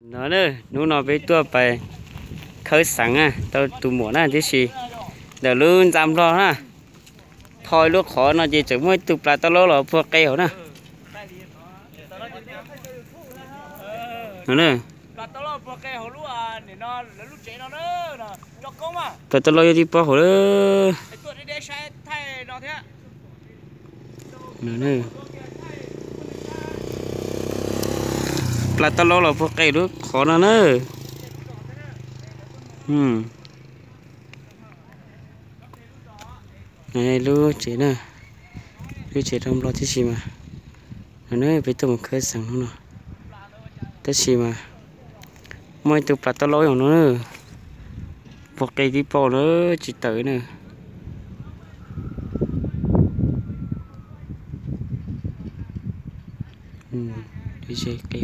No na, hnub no peb tuaj pais khawb xeev na, tau tus muam na, tiam sis ntawm lub ntxa nplog na, tho lub qhov no ces tseem muaj ib tug plas tau laub los puag qe hauv na. No na, plas tau laub yog tib pob hauv lawm. Plas tau laub los puag qe lub qhov no na. Lub tsev na, lub tsev rau nplog tib si mas, no na peb tuaj mus khawb xeev hnub no, tab sis mas muaj ib tug plas tau laub hauv no na, puag qe tib pob na, tsis tawm na. Qe